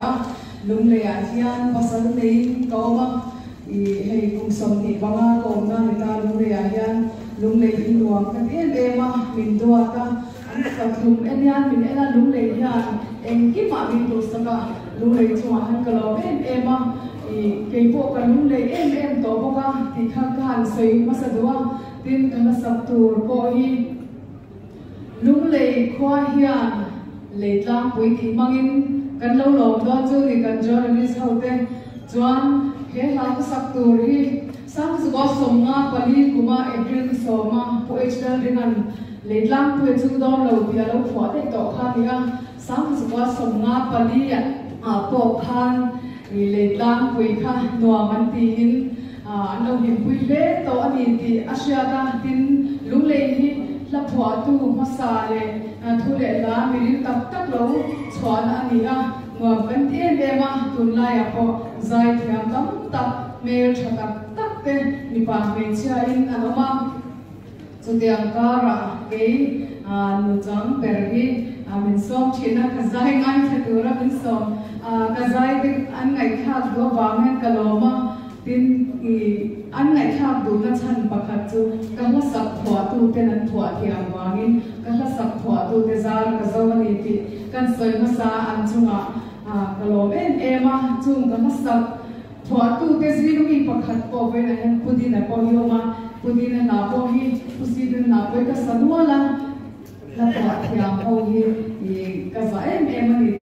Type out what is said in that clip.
A, Lungleiah hian pasal neiin ka awm a, ih hei kum 25 ka awmna a ni ta, Lungleiah hian Lunglei hi nuam ka ti em em a, min duat a, an fatlum en hian min en a, Lunglei hian engkimah min duhsak a, Lunglei chungah hian ka lawm em em a, ih keipawh ka lunglei em em tawh bawk a tih kha ka han sawi hmasa duh a, tin ka hmasak tur pawh hi. Lunglei khua hian lei tlangpui tih hmangin kan lo lawm dawn chu ni kan journalist ho te chuan he hla hmasak tur hi Sangzuka 54 kuma April ni 10 a Pu H Lalringa'n lei tlangpui a chu dawn lo tih a lo phuah daih tawh kha a ni a, Sangzuka 54 ah pawh khan lei tlangpui kha nuam an tiin An lo hlimpui hle tawh a ni tih a hriat a, tin, Lunglei hi hla phuahtu hmasa leh thu leh hla miril tak tak lo chhuahna a ni a, nuam kan ti em em a, tunlaiah pawh zai thiam tam tak, hmel tha tak tak te mipa hmeichhiain an awm a. Chutiang karah kei nuchang ber hi min sawm thin a, ka zai ngaithla tura min sawm ka zai te an ngaihthlak duh avang hian ka lawm a, tin an ngaihthlak duhna chhan pakhat chu ka hlasak phuahtu ten an phuah thiam vangin ka hlasak phuahtu te zar ka zo a ni tih kan sawi hmasa an chungah ka lawm em em a, chung ka hlasak Phuahtu te zing mi pakhat pawh vawiinah hian Pu Dina pawh hi awm a, Pu Dina hna pawh hi Pu Stephen hna pawh hi ka sa nual a, hla phuah thiam ho hi ka za em em a ni.